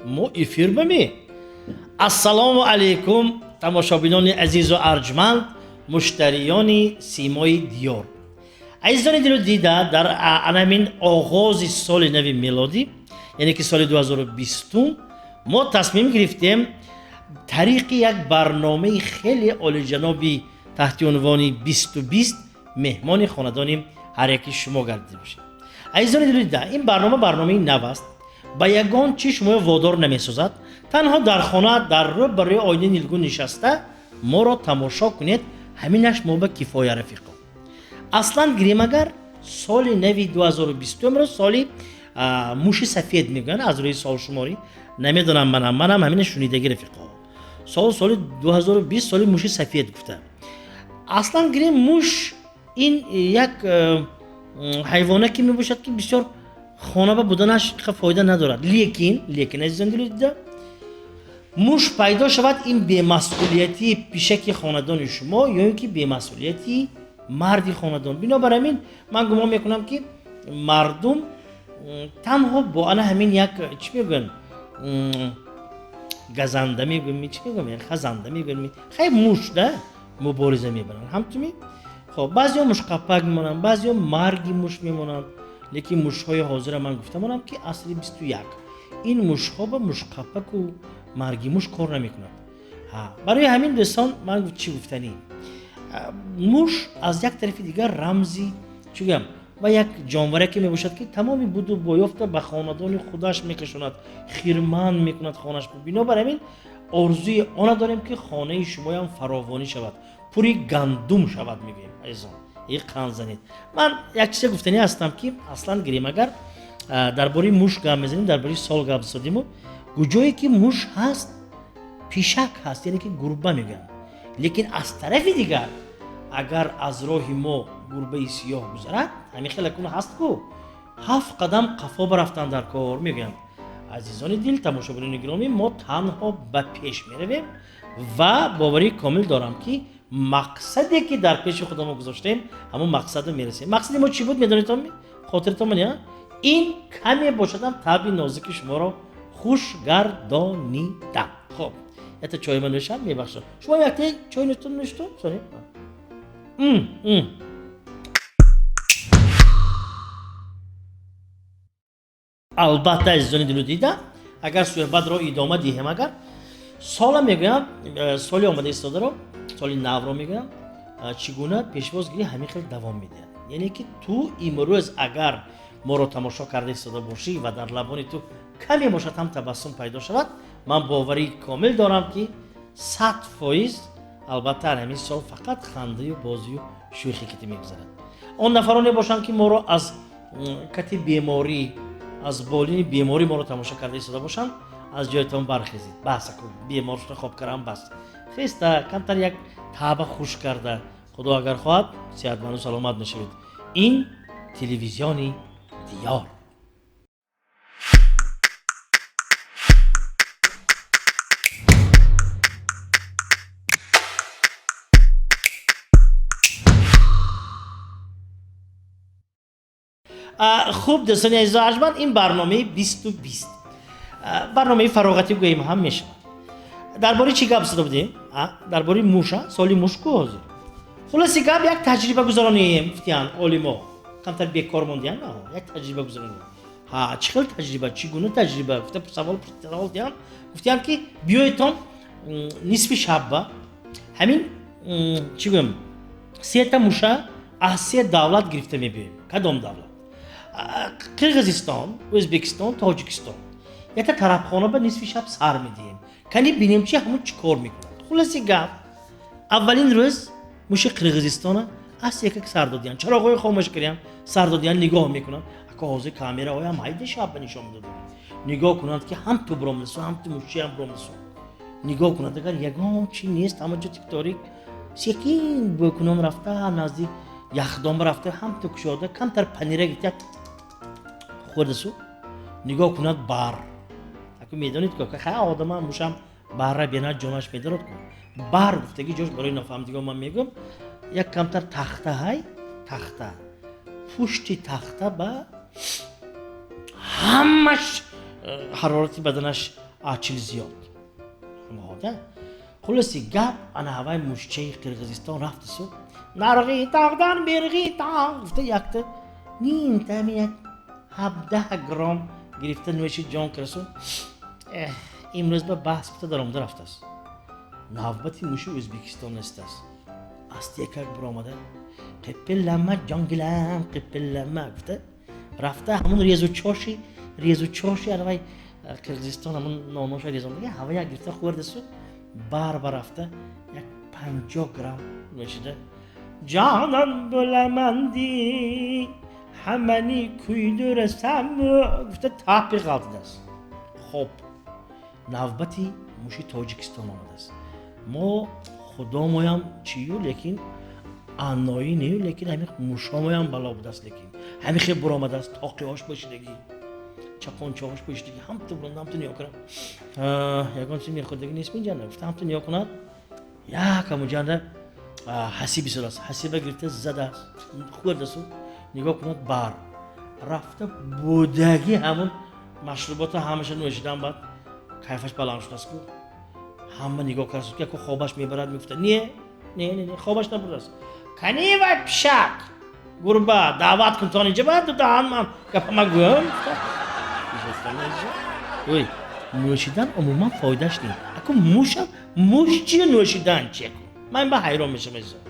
Мо эфир ба ми? Ассалому алайкум, тамошобинони азизу арҷманд, муштариёни Симои Диёр. Азизони дилу дида, дар анамин оғози соли нави мелодӣ, яъне ки соли 2020, мо тасмим гирифтем тариқи як барномаи хеле олиҷаноби таҳти унвони 20-20 меҳмони хонадони ҳар яки шумо гардида бошем. Азизони дилу дида, ин барнома барномаи нав аст, ба ягон чиз шуморо водор намесозад. Танҳо дар хона дар рӯ ба рӯи оинаи нилгун нишаста моро тамошо кунед, ҳаминаш мо ба кифоя, рафиқо. Аслан гирем агар соли нави 2020-ро соли муши сафед мегӯянд аз рӯи солшуморӣ, намедонам, манам ҳамина шунидагӣ, рафиқо. Соли 2020 соли муши сафед гуфта. Аслан гирем, муш ин як ҳайвоне ки мебошад, ки бисёр хона ба буданаш фоида надорад. Лекин азизон дилу дида, муш пайдо шавад, ин бемасъулияти пишаки хонадони шумо ё ин ки бемасъулияти марди хонадон. Бинобар ҳамин ман гумон мекунам, ки мардум танҳо бо ана ҳамин як, чӣ мегӯянд, газанда мегӯем, чӣ мегӯям, хазанда мегӯем, хай, муш да мубориза мебаранд. Ҳамтуми хоб, баъзеҳо мушқаппак мемонанд, баъзеҳо марги муш мемонанд. Лекин мушҳои ҳозира ман гуфта монам, ки асри 21 ин мушҳо ба мушқаппаку марги муш кор намекунад. Барои ҳамин, дӯстон, ман чӣ гуфтанӣ, муш аз як тарафи дигар рамзи, чӣ гӯям, ва як ҷонваре ки мебошад, ки тамоми буду боёфта ба хонадони худаш мекашонад, хирман мекунад хонаш. Бинобар ҳамин орзуи она дорем, ки хонаи шумоям фаровонӣ шавад, пури гандум шавад, мегӯем. Азизон, и қанд занед. Ман як чизе гуфтанӣ ҳастам, ки аслан гирем агар дар бораи муш гап мезанем, дар бораи сол гап задиму, куҷое ки муш ҳаст, пишак ҳаст, яъне ки гурба мегӯянд. Лекин аз тарафи дигар, агар аз роҳи мо гурбаи сиёҳ гузарад, ҳамин хел акун ҳаст ку, ҳафт қадам қафо барафтан дар кор, мегӯянд. Азизони дил, тамошобинони гиромӣ, мо танҳо ба пеш меравем ва боварии комил дорам, ки мақсаде ки дар пеши худамон гузоштем, ҳамон мақсадро мерасем. Мақсади мо чӣ буд, медонедон? Хотиртон ман, ин каме бошадам таби нозики шуморо хуш гардонидан. Хоб, это чойма нӯшам, мебахшам. Шумо якте чой нӯштон? Албатта, азизони дилу дида, агар суҳбатро идома диҳем, агар сола мегӯям, соли омада истодаро, соли навро мегӯям, чӣ гуна пешвоз гирӣ, ҳамин хел давом медиҳад. Яъне ки ту имрӯз агар моро тамошо карда истода бошӣ ва дар лабони ту каме бошад ҳам табассум пайдо шавад, ман боварии комил дорам, ки 100%, албатта, ҳамин сол фақат хандаю бозию шӯхӣ кити мегузарад. Он нафароне бошанд, ки моро аз кати беморӣ, аз болини беморӣ моро тамошо карда истода бошанд, аз ҷоятон бархезед. Бас, бемор шуда хоб кардан бас. Хеста, камтар як таба хуш карда, Худо агар хоҳад, сеҳатманду саломат мешавед. Ин телевизиони Диёр. Хуб, дӯстони азизу арҷманд, ин барномаи 20-20, барномаи фароғатӣ гӯем ҳам мешавад. Дар бораи чӣ гап зада будем? Дар бораи муша, соли муш ку ҳозир. Хулоси гап, як таҷриба гузаронем, гуфтиянд олимо. Камтар бекор мондиянд, як таҷриба гузаронем. Ҳа, чӣ хел таҷриба, чӣ гуна таҷриба, гуфта савол диҳанд. Гуфтиянд, ки биёедтон нисфи шабба ҳамин, чӣ гӯям, сета муша аз се давлат гирифта мебиёем. Кадом давлат? Қирғизистон, Ӯзбекистон, Тоҷикистон. Якта тарабхона ба нисфи шаб сар медиҳем, кани бинем, чи ҳамун чӣ кор мекунад. Хулоси гап, аввалин рӯз муши Қирғизистона аз якак сар додиянд, чароғҳои хомӯш кардиянд, сар додиянд, нигоҳ мекунанд. Ака, ҳозир камераҳоям ҳайда шаб ба нишон медоданд. Нигоҳ кунанд, ки ҳам ту биромадасу, ҳам ту мушчиам биромадасу. Нигоҳ кунанд, агар ягон чи нест, ҳама ҷо тикторик. Секин бӯкунон рафта, назди яхдон рафта, ҳам ту кушода, камтар панира гирифта хӯрдасу. Нигоҳ кунад, бар аку медонед ку, хай, одама мушам барра бенад, ҷонаш медорад ку. Бар гуфтаги ҷош барои нофаҳмидагон ман мегӯям: як камтар тахта ҳай, тахта, пушти тахта ба ҳамаш Ҳарорати баданаш 40 зиёд. Хулоси гап, ана ҳавай мушчаи Қирғизистон рафтасу нарғи тағдан берғи тағ гуфта, якта нимтами як 17 грамм гирифта, нӯши ҷон кардасу, имрӯз ба баҳс гуфта даромада рафтааст. Навбати муши Ӯзбекистон расидааст. Астиякак биромада, «Қипиллама, ҷонгилам, қипиллама» гуфта рафта, ҳамун резу чоши анавай Қирғизистон, ҳамун ноноша резондага, ҳава як гирифта хӯрдасу, бар ба рафта як 50 грамм нӯшида, «Ҷонон bo'ламан ҳамани куйдурасам» гуфта, тапи ғалтидааст. Хоб, навбати муши Тоҷикистон омадааст. Мо худомоям чию, лекин анноӣ нею, лекин ҳами мушомоям бало будааст, лекин ҳами хел буромадааст, тоқиҳош пӯшидагӣ, чапончаҳош пӯшидагӣ, ҳамту буранда, ҳамту ниё кунад, ягон чиз мехӯрдагӣ нест минҷанда гуфта, ҳамту ниё кунад, як ҳамуҷанда ҳасиб истодааст. Ҳасиба гирифта задааст, хӯрдасу, нигоҳ кунад, бар рафта будагӣ ҳамун машрубота ҳамаша нӯшидан. Баъд кайфаш баланд шудааст ку, ҳама нигоҳ кардааст, ки яко хобаш мебарад. Мегуфта: «Не, не, не, хобаш набурдааст. Кани вай пишак, гурба даъват кун то инҷа, баъд даҳан ман гапама гӯям». Ой, нӯшидан умуман фоидааш не. Аку мушам муш чи, нӯшидан чи? Ман ба ҳайрон мешавам, азизон.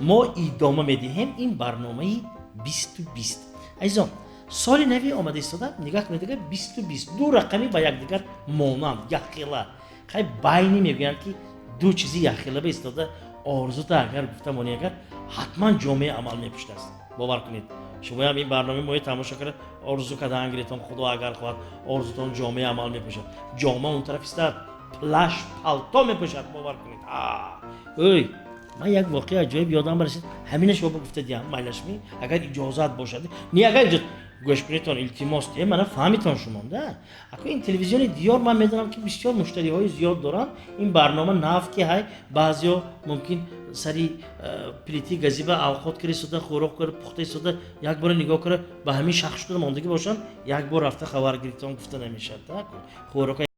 Мо идома медиҳем ин барномаи 20-20. Азизон, соли нави омада истода. Нигоҳ кунед, дигар 20-20, ду рақами ба якдигар монанд, якхела. Хай, байни мегӯянд, ки ду чизи якхела ба истода орзута агар гуфта монӣ, агар ҳатман ҷомеа амал мепуштааст. Бовар кунед, шумоям ин барномаи мои тамошо карда, орзу кардан гиритон, Худо агар хоҳад, орзутон ҷомеа амал мепӯшад. Ҷома он тараф истад, плащ, палто мепӯшад, бовар кунед. Ой, ман як воқеа аҷоиб ёдам расид, ҳамина шумо гуфта диҳам, майлашми, агар иҷозат бошад. Не, агар иҷозат, гӯш кунедтон, илтимос, е мана фаҳмитон шумо да. Ако ин телевизиони Диёр, ман медонам, ки бисёр муштариҳои зиёд доранд. Ин барнома нав ки ҳай, баъзеҳо мумкин сари плити газиба авқот кара истода, хӯрок кара пухта истода, як бора нигоҳ кара, ба ҳамин шахс шуда мондагӣ бошанд, як бор рафта хабар гирифтон гуфта намешавад. Хӯрока.